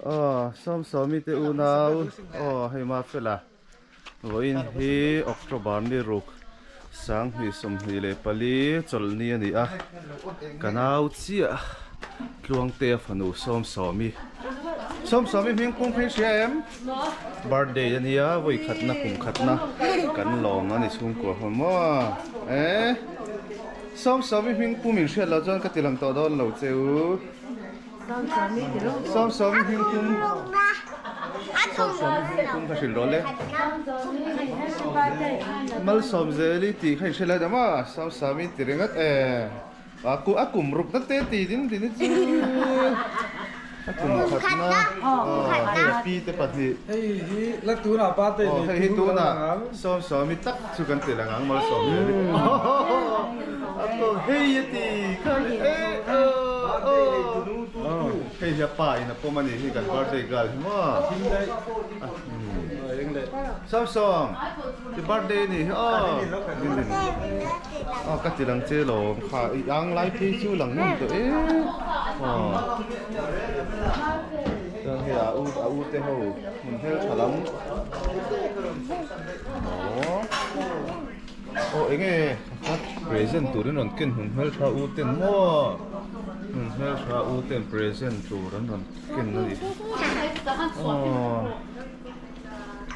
Aw Sawmsawmi te unau aw hei Mafela vawiin hi October ni ruk 2024 chawlhni a ni a ka nau chiah Tluangtea fanu Sawmsawmi Sawmsawmi hming pum phei hria em birthday a nia vawi khatna kum khatna kan lawm a ni chhungkua ho maw eh Sawmsawmi hming pum in hriat loh chuan ka ti lang tawh dawn lo che u. Sawmsawmi hming pum Sawmsawmi hming pum ka hrilh rawh le. Malsawmzeli tih kha in hre lai dam a, Sawmsawmi ti ringawt e. A ku a kum ruk na te ti din din chu. A kum khatna hei a pi te pahnih. Hei hi la tunah birthday nei Hei hi tunah Sawmsawmi tak chu kan ti lang ang Malsawmzeli. A ko hei a ti kha e aw hei hi a pa in a pawm a nih hi kan birthday girl hi maw Samsung i birthday a nih hi aw aw ka ti lang che lawm kha i ang lai phei chu lang ngam tawh e aw chuan hei a u a u te ho hmun hmeltha lam aw. Aw enge present turin rawn ken hmun hmeltha u ten maw hmun hmeltha u ten present tur an rawn ken a ni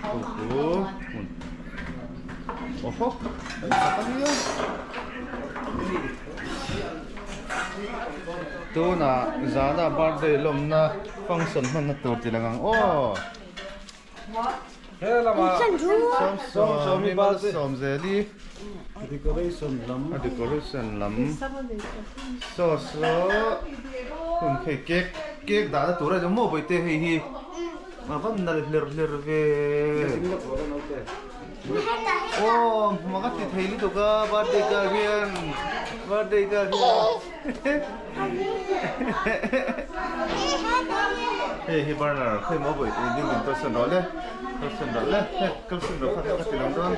aw chu chu hmun aw haw an chak a nia tunah zana birthday lawmna function hmanna tur ti lang ang aw. Sawmsawmi Malsawmzeli Decoration lam a decoration lam saw saw hun hei cake cake dahna tur a ni maw bawihte hei hi a va nal hler hler ve aw mak a ti thei lutuk a birthday girl hian birthday girl hian. Hei hi burner khawi maw vawi ding in kalsan rawh le kalsan rawh le hei kalsan rawh kha ka ti lang dawn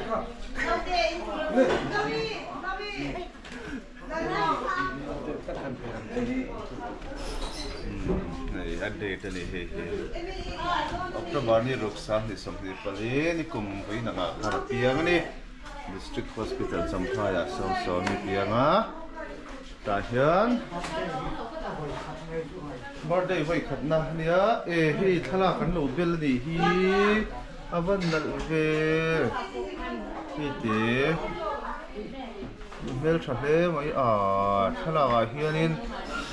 hei a date a ni hei hi October ni ruk 2024 ni kum vawiin angah khan a piang a ni. District Hospital Champhaiah Sawmsawmi pianga tah hian birthday vawi khatna a nia e hei thlalak an lo bel a nih hi a va nalh ve hei te hmeltha hle mai a thlalak ah hianin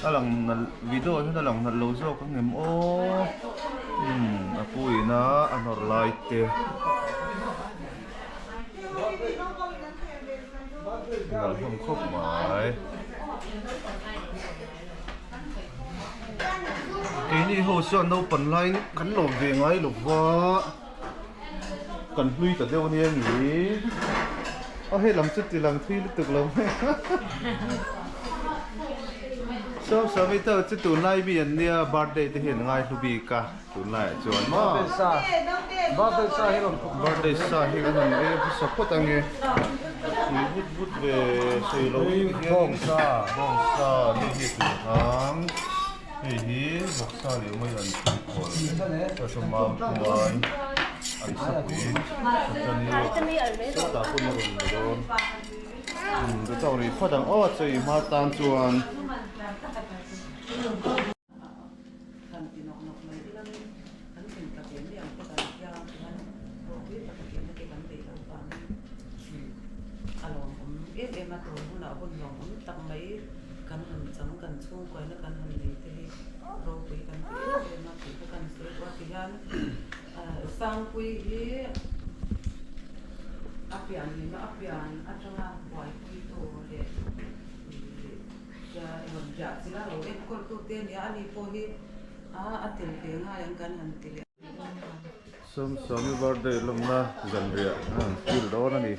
a lang nalh video ah hian a lang nalh lo zawk ang em aw umm a pu ina a nawr lai te. Nalh hlawm khawp mai. Keini ho chuan naupang laiin kan lawm ve ngai lo va, kan hlui ta deuh ania ni. A hei lam chu ti lang thui lutuk lo mai a. Sawm sawm i tawh chu tunlai mi an nia birthday te hian ngai hlu bik a. Tunlaiah chuan maw Birthday sa hi rawn Birthday sa hi kan han ei hmasa phawt ang e tui vut vut ve sawi lo hi hian Bawngsa Bawngsa hei hi tui hang hei hi vawksa leh mai an tui khawl chuan mau chuan an sapui chutani sawtah pawh a rawn la dawn umm ka chauh rih phawt ang aw chawi hma tan chuan. Han ti nawk nawk mai ila min kan thlen ta ve mai ang te kan tia chuan ropui taka tihna te kan neih loh vangin a lawmawm em em a tun hunah hun lawmawm tak mai kan han chang kan chhungkuaina kan han nei te hi ropui kan ti em em a tih kha kan sawi duh a tihian Sangpui hi a pian lima a pian atanga buaipuitu leh Sawmsawmi birthday lawmna zanriah a han feel dawn a ni e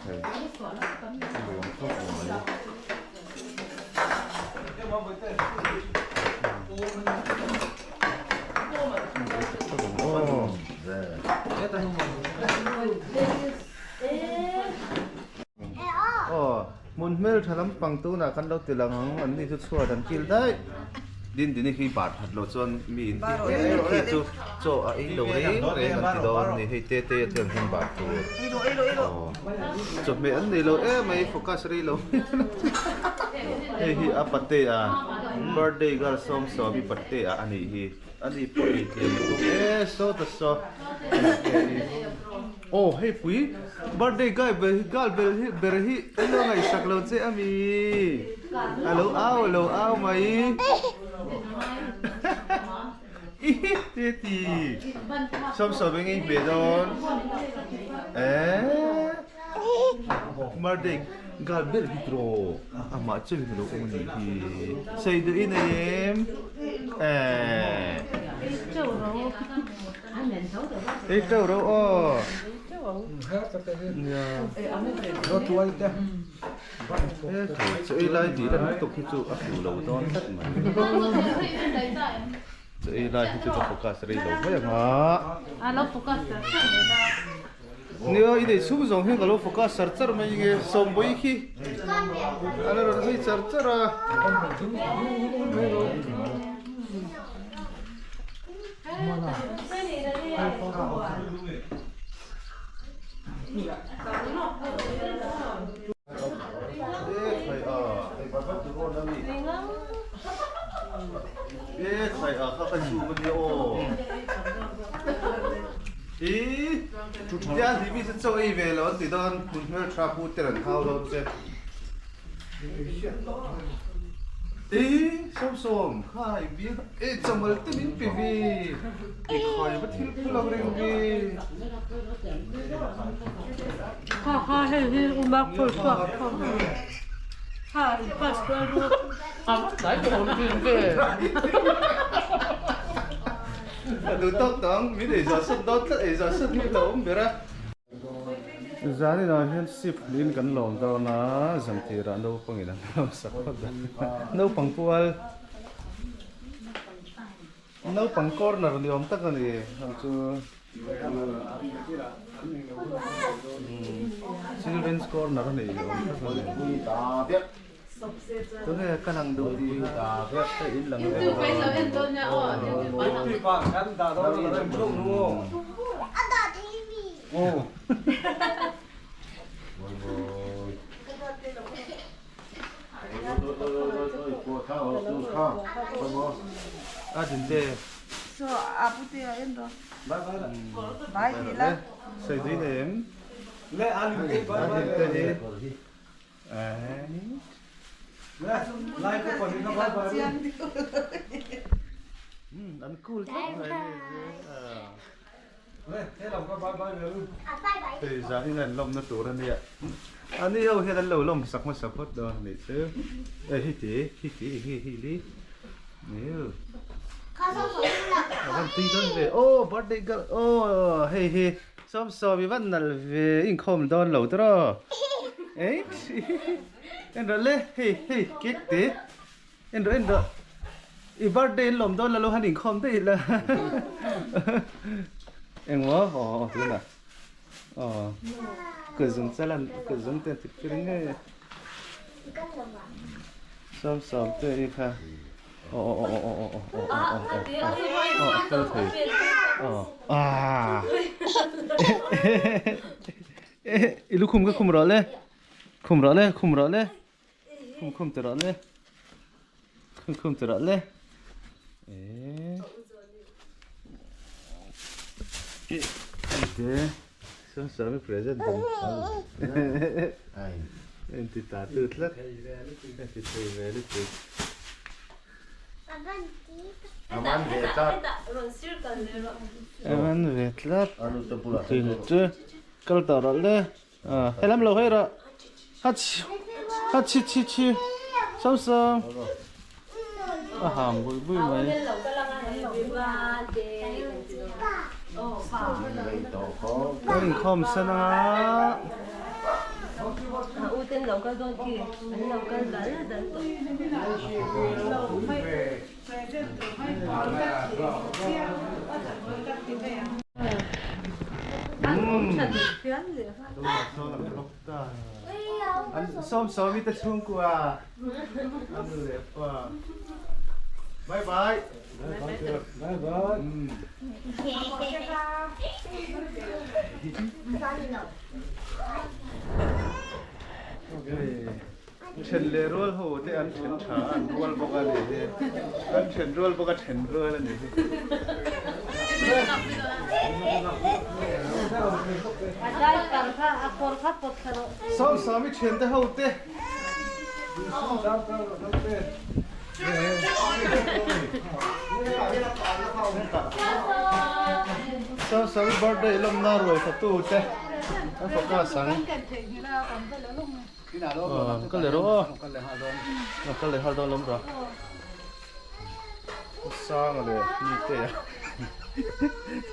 khai a nuam khawp mai. Aw. Hmun hmeltha lampang tunah kan lo ti lang ang, an ni chu chhuat an kil daih. Dindini khi bar that loh chuan mi in tih reng khi chu chaw a ei lo reng reng an ti dawn a ni hei te te a chuan hian bar tur aw chawhmeh an nei lo em mai focus rei lo hei hi a pate a birthday girl Sawmsawmi pate a anih hi ani pawh ei tlem a tum e saw ta saw aw hei pui birthday guy ber hi girl ber hi ber hi an lo ngaihsak lo che ami a lo au a lo au mai ihi te ti sawmsawm eng ei hmeh dawn eh birthday girl ber hi tiraw amah chu a lo awm a nih hi sawi duh i nei em eh. Ei teuh ro aw. Nia. Chaw ei lai tih lan lutuk hi chu a fuh lo dawn tlat mai. Chaw ei lai hi chu ka focus rei lo mai ang a. Nia i nei chhung zawng hian ka lo focus char char mai nge Sawmbawi khi a la rawn hawi char char a. E chamal te min pe ve i khai va thil phul ang reng ve. Ha ha hei hi umak phul chhuak khawm ha in pass kual ru a va tlai tawh awm thin ve. A duh tawk tawh ang min ei zawh sat dawn tlat ei zawh sat hi a awm ber a. Zaninah hian sip hliin kan lawm dawn a, zantirah naupangin an lawm sak phawt a, naupang kual naupang corner ni awm tak a ni ang chu children's corner a ni awm tak a ni. Tunge ka lang duh tih ka in lang vek dawn. A dinte. Sawi tui em? A dinte hi. An cool tlat mai hei zan in an lawmna tur a nia ani ho hian an lo lawm sak hmasa phawt dawn a nih chu e hiti hiti eng nge hi li niu a van tui dawn ve aw birthday girl aw hei hi. Sawmsawm i van nalh ve inkhawm dawn lo tawh ei en rawh le hei hei cake te en rawh en rawh i birthday in lawm dawn la lo han inkhawm daih la engmaw aw aw tunah aw kut zung chalan kut zung te an ti pir nge sawmsawm te i kha. Aw aw aw aw aw aw aw aw aw aw a kal thei aw ah i lukhum ka khum rawh le khum rawh le khum rawh le khum khum ti rawh le khum khum ti rawh le e te Sawm sawm i present dan en ti ta tu tlat en ti thei ve lutuk. Aman ve tlat. Aman ve tlat. Chu kal tawh rawh le. Helam lo hei rawh. Ha chi ha chi chi chi sawm sawm. A hang bui bui mai. Kan inkhawm san anga. An sawm sawmi te chhungkua. A nu leh pa. Bye bye. Bye bye. Then leh rual ho te an then tha an rual bawk a ni hi. An then rual bawk a then rual a ni hi. Sawmsawmi thiante ho te. Sawmsawmi birthday lawmna ruai fatu te an focus ang. Kal leh rawh aw. Kal leh har dawn lawm rawh. Sanga leh Nitea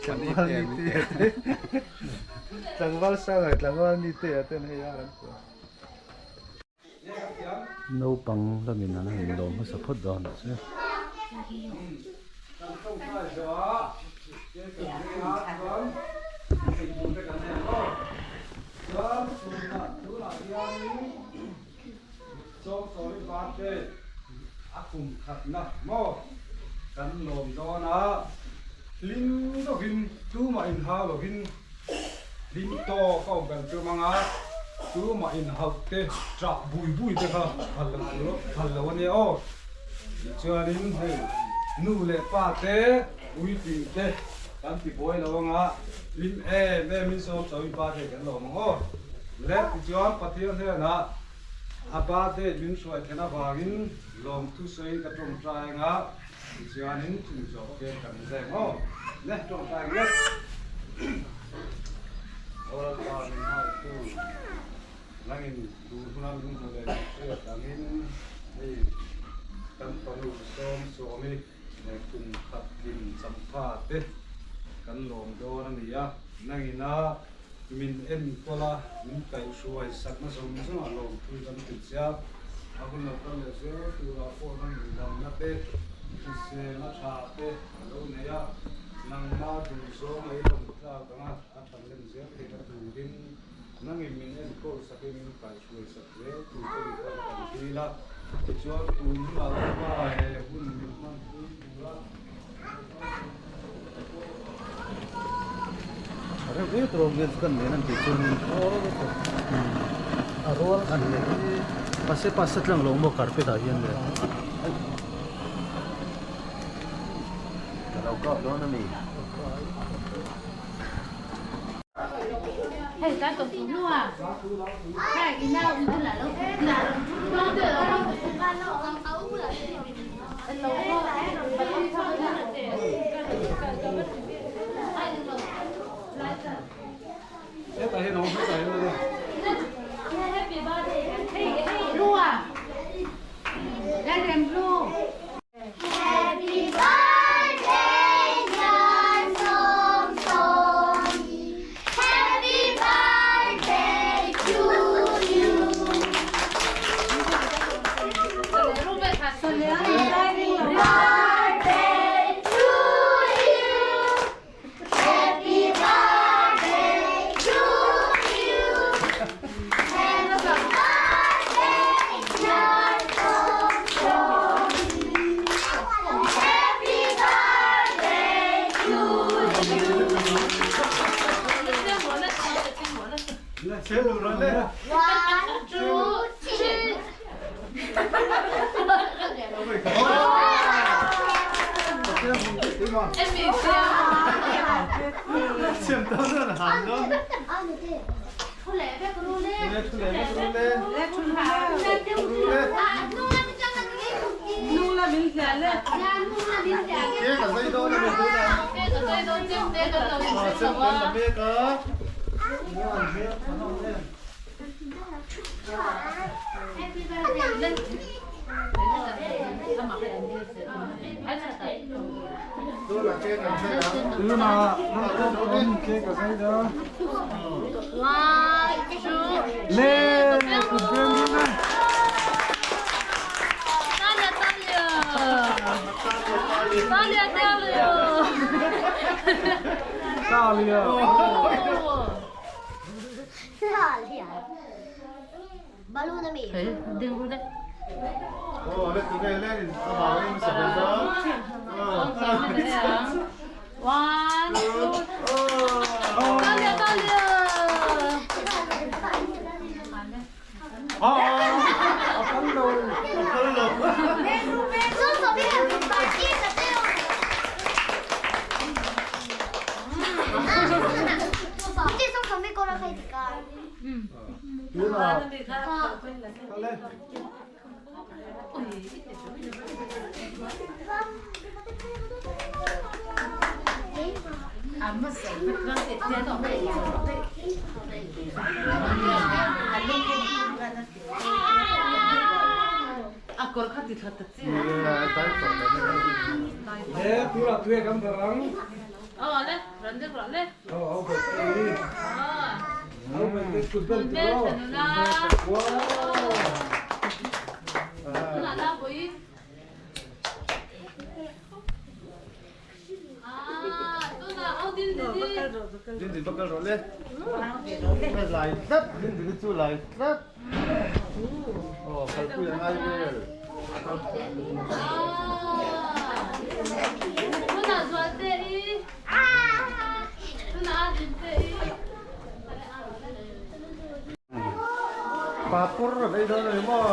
Tlangval Nitea te Tlangval Sanga leh Tlangval Nitea ten hei a an kuah. Naupang lamin an han lawm hmasa phawt dawn ah chuan. A kum khatna maw kan lawm dawn a, hlim deuhin tumah inhau lovin hlim tawk a awm kan tum ang a, tumah inhauh te ṭah bui bui te kha phal lo tur phal lo a nia aw. Tichuanin hei nu leh pa te puitling te kan ti buai lo ang a, hlim em emin sawm chawi pa te kan lawm ang aw. Le tichuan Pathian hnenah A birthday min hruai thlen avangin lawmthu sawi ka tawngtai anga tichuanin chung zawh te kan zeng aw. Le tawngtai ang le. Aw Lalpa min hmaitu nangin duh huna min hmu leh min hriat angin hei kan fanu sawmsawmi leh kum khat tlin champha te kan lawm dawn a ni a, nangina Min enkawl a, min kaihhruai sakna zawng zawngah lawmthu kan ti che a, a hun lo kal leh zel turah pawh nang indamna te, hriselna tha te a lo nei a, nangma duh zawng ei lawm tlak anga a than lem zel theihna turin nangin min enkawl sakin min kaihhruai sak zel tur che ni kha ka kan dil a, tichuan tun hunah Lalpa he hun min hmanpui tura Reuh viau tur awm hian chu kan nen an tih chuan a rual an leh pase pase tlang lo maw carpet ah hian le ka lo kap dawn a ni. Aw le tunge le in a vang in sa vel dawn. One, two, Talia, Talia. Din din bakal rawh le. Lai tlat din din chu lai tlat. Aw kalpui a ngai vel. Papur a bei dawn a ni maw?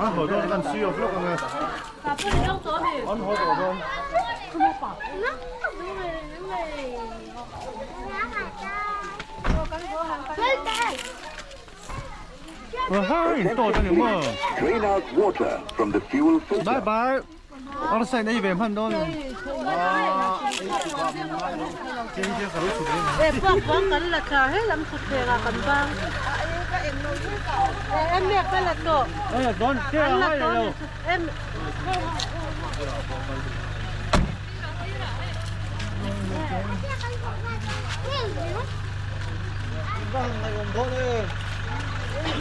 An haw dawn kan si of lawk ang e. An haw tawh dawn. Drain out water from the fuel filter. Bye bye. Arsa in ei ve hman dawn. E puak puang kan la thla he lam thut theng ah kan bang. E em mek ka la tawh. An la tawh ni chu em.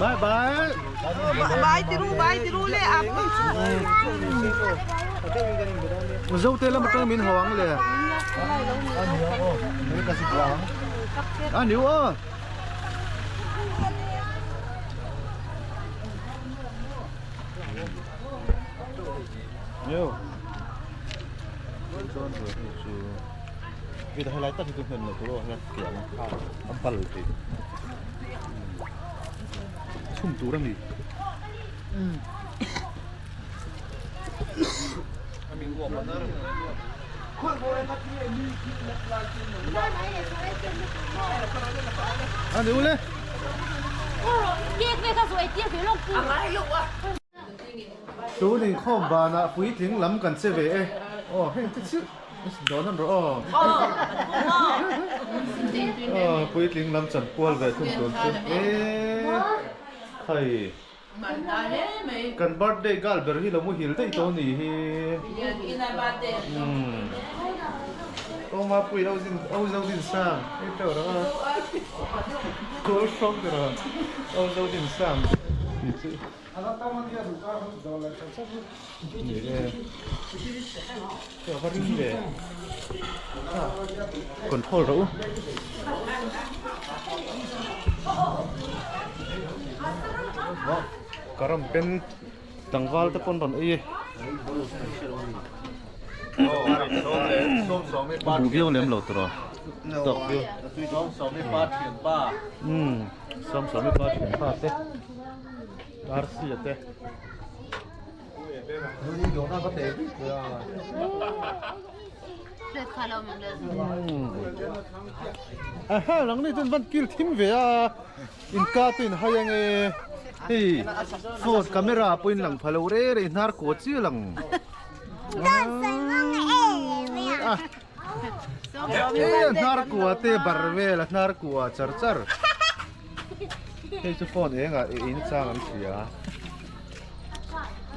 Bye bye. Bye tiru bye tiru le apa. Zote lam atang min ho ang le. A niu aw. Niu. Chuan hei chu Vita helai tak hi chu hnem loh tur aw hian ke ang a bal thei. Chhum tur a ni. A ni ule. Tun inkhawm banah puitling lam kan che ve e. Aw heng te chiah dawn an rawh aw. Aw puitling lam chan kual ve thung tun chu e khai. Kan birthday girl ber hi lo muhil daih tawh ni hi. Umm. Aw Mapui au zin au zo din sang ei teuh rawh a. Kawl hrawk ber a au zo din sang tih chu. Ni e. Hei a va ring ve. Control rawh u. Karam pen tlangval te pawn rawn ei e. Duh viau lem lo tawh. Tawk viau. Umm Sawmsawmi pa thianpa te. Arsi te. Aha lang ni chuan van kil thim ve a in ka te in hai ange hei phone camera pawh in lang pha lo rei rei hnar kaw chiah lang a hnar kua te bar vel a hnar kua char char hei chu phone engah in chang an hria.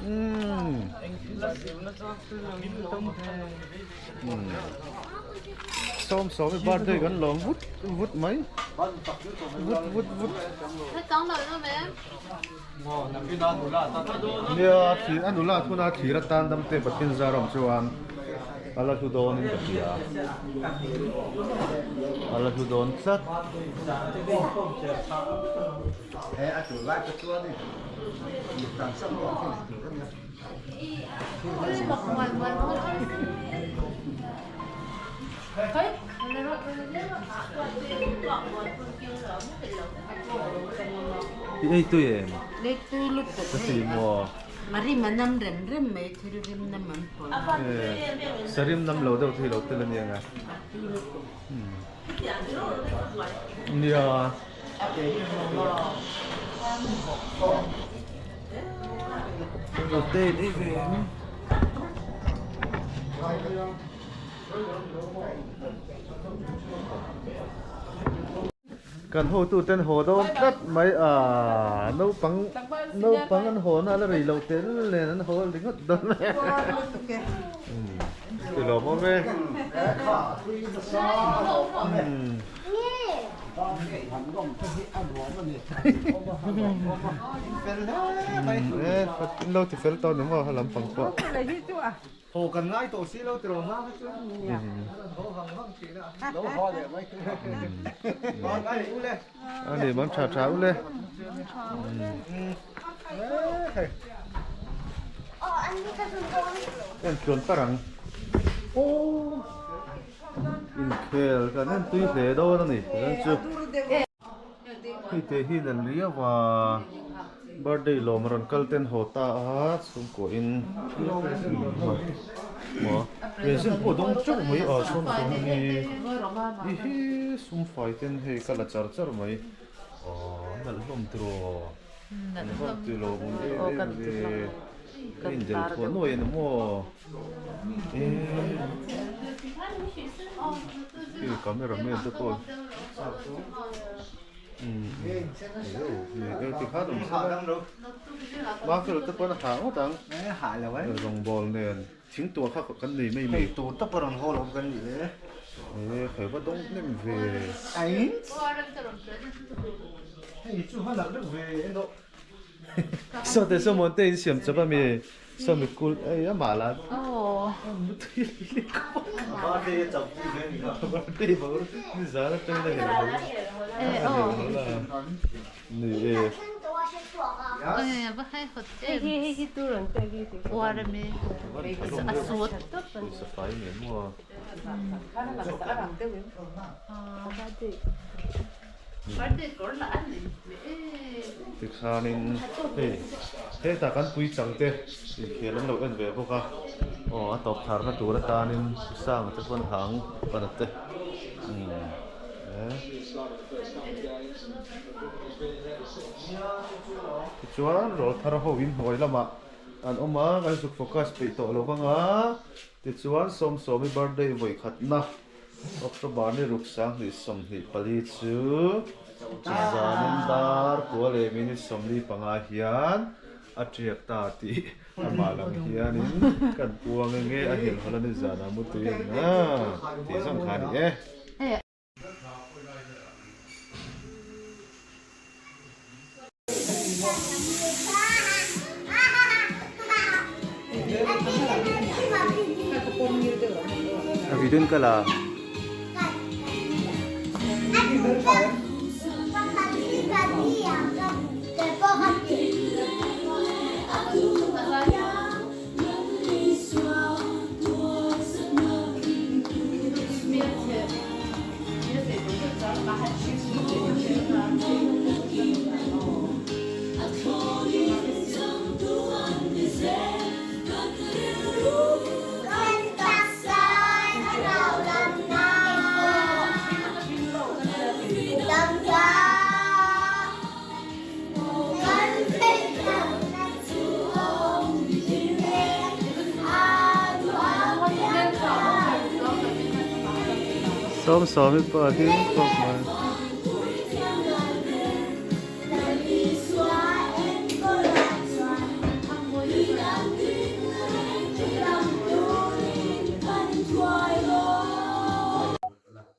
Umm. Sawm sawm i birthday kan lawm vut vut mai. Vut vut vut. Nia thlir a nula thuna thlir atan dam te Pathian zar awm chuan a la hlu dawn in ka hria. A la hlu dawn tlat. I ei tui em? Ei tui lutuk Ka ti maw? Ma rim a nam rem rem mai thil rim nam an pawlh a. Sa rim nam lo deuh thei lo tel a nia nga. Tui lutuk. Nia. Te in ei ve em? Kan hotu ten haw dawn tlat mai a, naupang naupang an haw na a la rei loh tel nen an haw ringawt dawn mai a. Ti lawm awm e. E lo ti fel tawh ni maw lampang pawh. Haw kan ngai tawh si lo tiraw hma kha chuan haw hang hang thin a lo haw leh mai man ai u le ani man tha tha u le en tluan parang inkhel kan en tui hle dawn ani chuan chu hei te hi nan riau a birthday lawm rawn kal ten haw ta a chhungkaw in maw present pawh dawng teuh mai a chuan chuan hi i hi sum fai ten hei ka la char char mai aww nalh hlawm tiraw nalh hlawm tiraw em em ve a indel thuah nuai a ni maw. Hei camera man te pawh tikhan awm sela Mafel te pawn a hah ngawt ang rawngbawl nen thing tuah kha kan nei mai mai tur te pawh rawn haw lo kan ni le e khai va dawng hnem ve hei chu ha nak deuh ve emaw Saw te saw mawn te in siam chawp ami saw mi kul ei a mah la birthday bawr ni zan atang in a hel haw ni e safai nen maw Tikhanin hei hetah kan pui chang te inkhel an lo en ve bawk a aw a tawp tharna tur atanin Sanga te pawn hang pana te umm e tichuan rawl thar ho in hnuai lamah an awm a kan zuk focus peih tawh lo vang a tichuan Sawmsawmi birthday vawikhatna. October ni ruk 2024 chu zanin dar kua leh minute 45 hian a tiak ta tih amah lang hianin kan puang enge a helhawlh a ni zanah mutui ang a tih zawng kha a ni e. A video in ka la. Sawm sawm hi pawh a hlim khawp mai.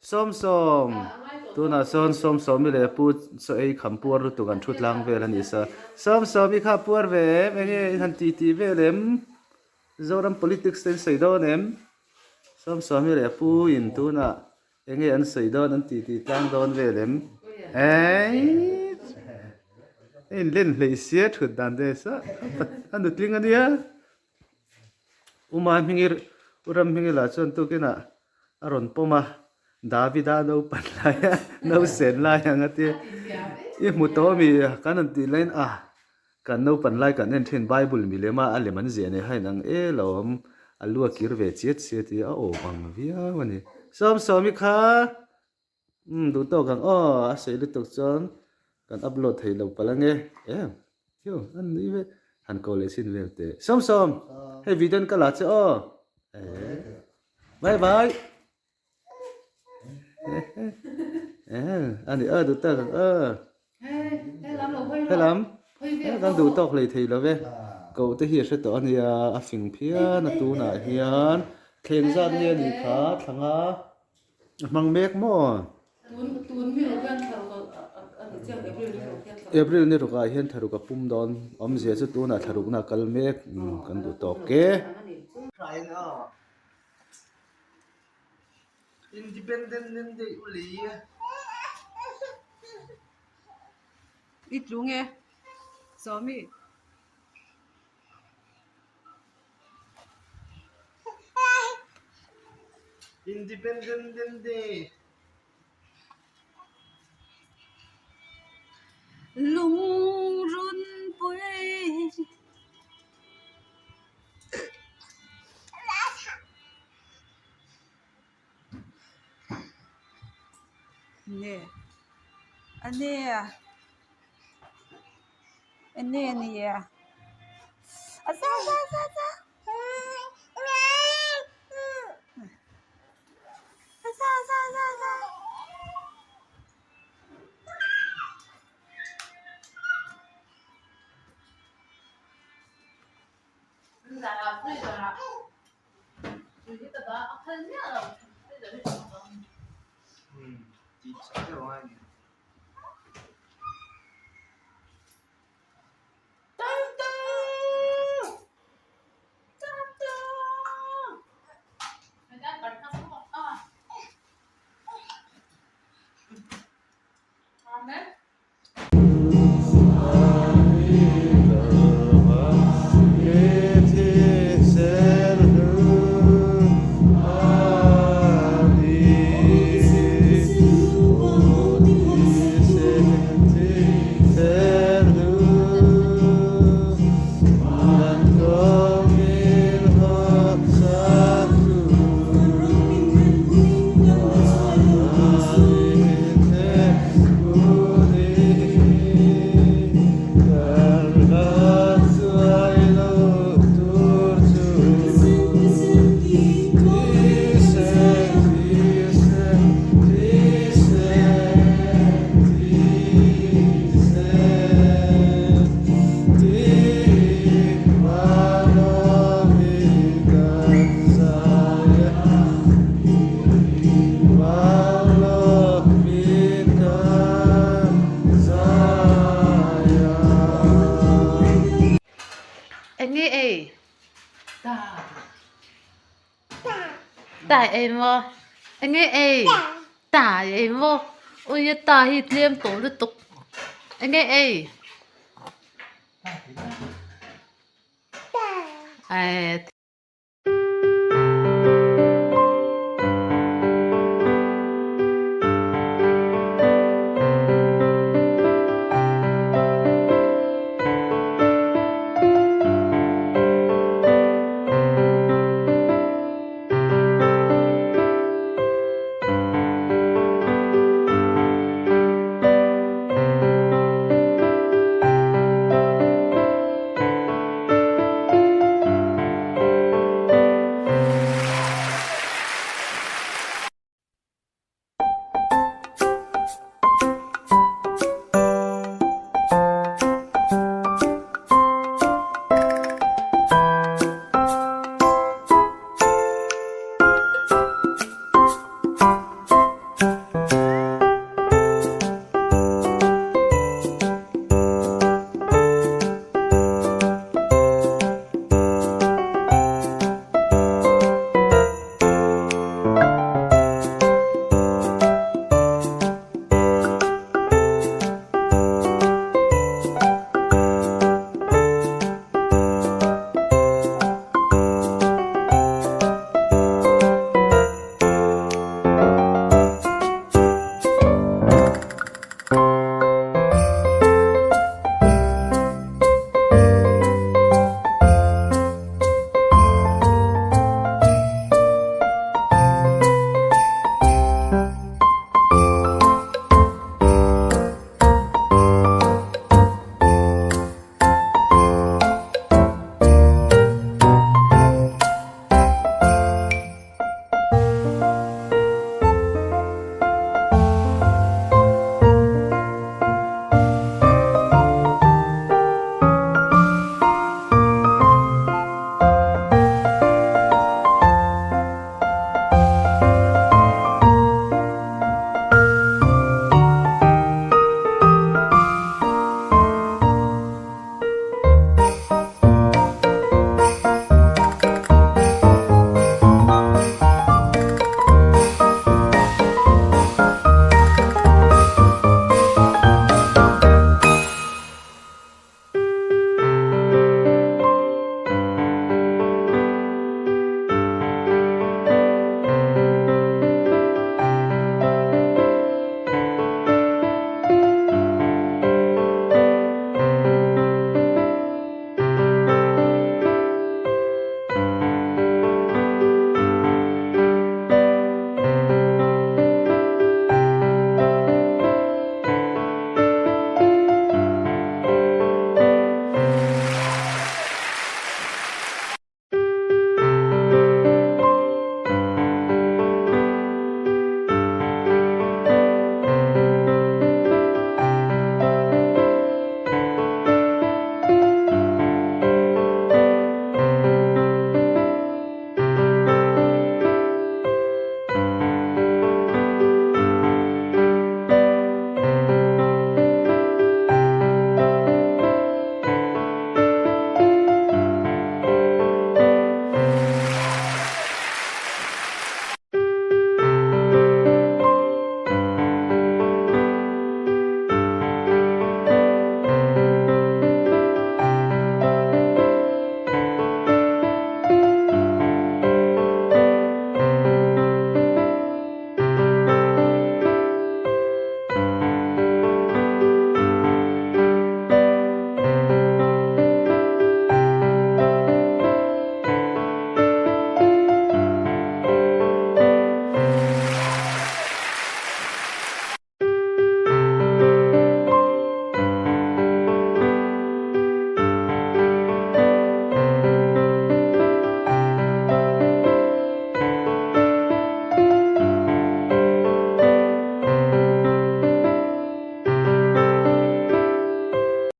Sawmsawm tunah sawn Sawmsawmi leh Pu chaw ei kham puar lutuk an thu tlang vel a ni sa. Sawmsawmi kha puar ve em? Enge in han ti ti vel em? Zoram politics te in sawi dawn em? Sawmsawmi leh Pu in tunah enge an sawi dawn an ti ti tlang dawn vel em? Eii a inlen hleih sia thut dan te sa a nutling a nia. Uma hming i U ram hming i lah chuan tukinah a rawn pawm a, Davida naupan lai a nausen lai ang a tia i hmu tawh ami kan rawn tih laiin a kan naupan lai kan en thin Bible mi lem a a lem an ziah nei hain ang e lo awm a lu a kir ve chiat chiat hi a awm ang viau a ni. Sawmsawmi kha Umm duh tawk ang aw a sawi lutuk chuan kan upload thei lo palh ange em thiu an nui ve han ko leh chin vel teh Sawmsawm hei video an ka la che aw eh bye bye eh ani aw duh tawk ang aw helam kan duh tawk hlei thei lo ve koh te hi a hre tawh ania a fing phian a tunah hian thleng zat nge a nih kha thlanga A hmang mek maw? April ni rukah hian thlaruk a pum dawn. Awmzia chu tunah thlarukna a kal mek kan duh tawk e. I tlung e, Sawmi. Independent Day. Lungrun pui. Nge ane ane ania a za za za za a za za za za. Enge ei? Tai ei maw? Enge ei? Tai ei maw? Ui a tai hi tlem tawh lutuk. Enge ei?